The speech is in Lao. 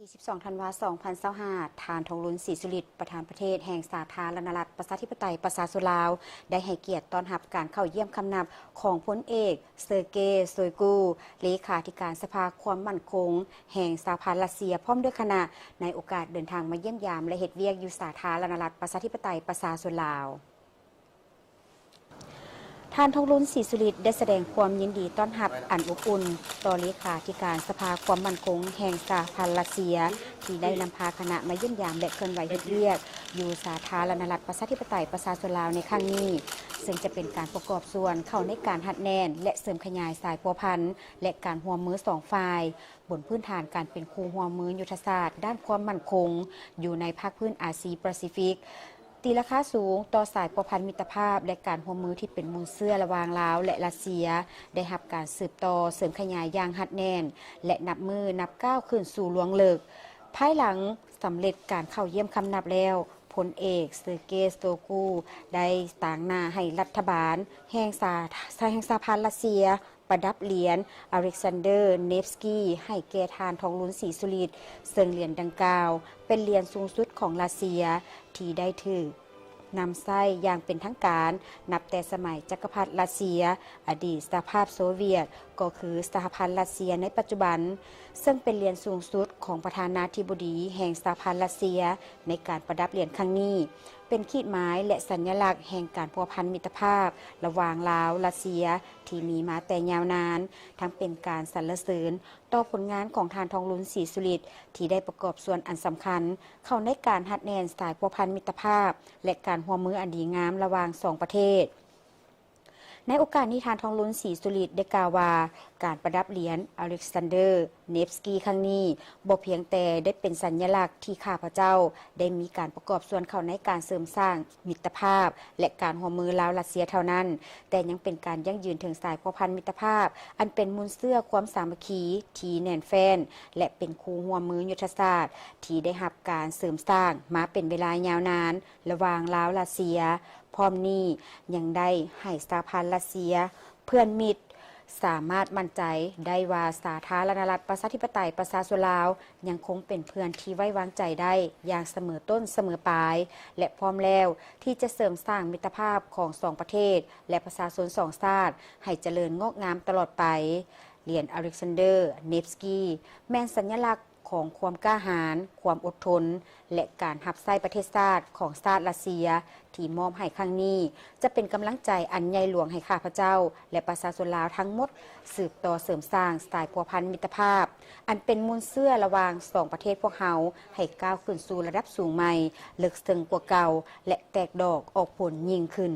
ທີສິບສອງ ທັນວາ ສອງພັນຊາວຫ້າ ທ່ານ ທອງລຸນ ສີສຸລິດ ປະທານປະເທດແຫ່ງສາທາລະນະລັດ ປະຊາທິປະໄຕ ປະຊາຊົນລາວ ໄດ້ໃຫ້ກຽດຕ້ອນຮັບການເຂົ້າຢ້ຽມຄຳນັບຂອງພົນເອກ ເຊີເກ ໂຊຍກູ ເລຂາທິການສະພາຄວາມໝັ້ນຄົງແຫ່ງສະຫະພັນຣັດເຊຍ ພ້ອມດ້ວຍຄະນະ ໃນໂອກາດເດີນທາງມາຢ້ຽມຢາມ ແລະ ເຮັດວຽກຢູ່ສາທາລະນະລັດ ປະຊາທິປະໄຕ ປະຊາຊົນລາວ. ທ່ານ ທອງລຸນ ສີສຸລິດ ໄດ້ສະແດງຄວາມຍິນດີຕ້ອນຮັບອັນອົບອຸ່ນຕໍ່ເລຂາທິການສະພາຄວາມໝັ້ນຄົງແຫ່ງສະຫະພັນຣັດເຊຍ ທີ່ໄດ້ນຳພາຄະນະມາຢ້ຽມຢາມ ແລະ ເຄື່ອນໄຫວເຮັດວຽກຢູ່ສາທາລະນະລັດ ປະຊາທິປະໄຕ ປະຊາຊົນລາວໃນຄັ້ງນີ້, ເຊິ່ງຈະເປັນການປະກອບສ່ວນເຂົ້າໃນການຮັດແໜ້ນ ແລະ ເສີມຂະຫຍາຍສາຍພົວພັນ ແລະ ການຮ່ວມມືສອງຝ່າຍ ບົນພື້ນຖານການເປັນຄູ່ຮ່ວມມືຍຸດທະສາດດ້ານຄວາມໝັ້ນຄົງ ຢູ່ໃນພາກພື້ນອາຊີປາຊີຟິກ ຕີລາຄາສູງຕໍ່ສາຍພົວພັນມິດຕະພາບ ແລະ ການຮ່ວມມືທີ່ເປັນມູນເຊື້ອລະຫວ່າງລາວ ແລະ ຣັດເຊຍ ໄດ້ຮັບການສືບຕໍ່ເສີມຂະຫຍາຍຢ່າງຮັດແໜ້ນ ແລະ ນັບມື້ນັບກ້າວຂຶ້ນສູ່ລວງເລິກ. ພາຍຫຼັງສຳເລັດການເຂົ້າຢ້ຽມຄຳນັບແລ້ວ, ພົນເອກ ເຊີເກ ສະໂຕກູ ໄດ້ຕາງໜ້າໃຫ້ລັດຖະບານແຫ່ງສາ ແຫ່ງສະຫະພັນຣັດເຊຍ ປະດັບຫຼຽນ ອາເລັກຊານເດີ ເນຟສກີ ໃຫ້ແກ່ທ່ານ ທອງລຸນ ສີສຸລິດ ເຊິ່ງຫຼຽນດັ່ງກ່າວເປັນຫຼຽນສູງສຸດຂອງຣັດເຊຍ ທີ່ໄດ້ຖືກນຳໃຊ້ຢ່າງເປັນທາງການ ນັບແຕ່ສະໄໝຈັກກະພັດຣັດເຊຍ, ອະດີດສະຫະພາບໂຊວຽດ ກໍຄືສະຫະພັນຣັດເຊຍໃນປັດຈຸບັນ, ເຊິ່ງເປັນຫຼຽນສູງສຸດຂອງປະທານາທິບໍດີແຫ່ງສະຫະພັນຣັດເຊຍ ໃນການປະດັບຫຼຽນຄັ້ງນີ້ ເປັນຂີດໝາຍ ແລະ ສັນຍະລັກແຫ່ງການພົວພັນມິດຕະພາບລະຫວ່າງລາວ-ຣັດເຊຍ ທີ່ມີມາແຕ່ຍາວນານ, ທັງເປັນການສັນລະເສີນຕໍ່ຜົນງານຂອງທ່ານ ທອງລຸນ ສີສຸລິດ ທີ່ໄດ້ປະກອບສ່ວນອັນສຳຄັນເຂົ້າໃນການຮັດແໜ້ນສາຍພົວພັນມິດຕະພາບ ແລະ ການຮ່ວມມືອັນດີງາມລະຫວ່າງສອງປະເທດ. ໃນໂອກາດນີ້, ທ່ານ ທອງລຸນ ສີສຸລິດ ໄດ້ກ່າວວ່າ ການປະດັບຫຼຽນ ອາເລັກຊານເດີ ເນຟສກີ ຄັ້ງນີ້ ບໍ່ພຽງແຕ່ໄດ້ເປັນສັນຍະລັກທີ່ຂ້າພະເຈົ້າໄດ້ມີການປະກອບສ່ວນເຂົ້າໃນການເສີມສ້າງມິດຕະພາບ ແລະ ການຮ່ວມມືລາວ-ຣັດເຊຍເທົ່ານັ້ນ, ແຕ່ຍັງເປັນການຢັ້ງຢືນເຖິງສາຍພົວພັນມິດຕະພາບ ອັນເປັນມູນເຊື້ອຄວາມສາມັກຄີທີ່ແໜ້ນແຟ້ນ ແລະ ເປັນຄູ່ຮ່ວມມືຍຸດທະສາດທີ່ໄດ້ຮັບການເສີມສ້າງມາເປັນເວລາຍາວນານ ລະຫວ່າງລາວ-ຣັດເຊຍ. ພ້ອມນີ້ຍັງໄດ້ໃຫ້ສະຫະພັນຣັດເຊຍ ເພື່ອນມິດ ສາມາດໝັ້ນໃຈໄດ້ວ່າ ສາທາລະນະລັດ ປະຊາທິປະໄຕ ປະຊາຊົນລາວ ຍັງຄົງເປັນເພື່ອນທີ່ໄວ້ວາງໃຈໄດ້ຢ່າງສະເໝີຕົ້ນສະເໝີປາຍ ແລະ ພ້ອມແລ້ວທີ່ຈະເສີມສ້າງມິດຕະພາບຂອງສອງປະເທດ ແລະ ປະຊາຊົນສອງຊາດ ໃຫ້ຈະເລີນງອກງາມຕະຫຼອດໄປ. ຫຼຽນ ອາເລັກຊານເດີ ເນຟສກີ ແມ່ນສັນຍະລັກ ຂອງຄວາມກ້າຫານ, ຄວາມອົດທົນ ແລະ ການຮັບໃຊ້ປະເທດຊາດຂອງຊາດຣັດເຊຍ ທີ່ມອບໃຫ້ຄັ້ງນີ້ ຈະເປັນກຳລັງໃຈອັນໃຫຍ່ຫຼວງໃຫ້ຂ້າພະເຈົ້າ ແລະ ປະຊາຊົນລາວທັງໝົດ ສືບຕໍ່ເສີມສ້າງສາຍພົວພັນມິດຕະພາບ ອັນເປັນມູນເຊື້ອລະຫວ່າງສອງປະເທດພວກເຮົາ ໃຫ້ກ້າວຂຶ້ນສູ່ລະດັບສູງໃໝ່, ເລິກເຊິ່ງກວ່າເກົ່າ ແລະ ແຕກດອກອອກຜົນຍິ່ງຂຶ້ນ.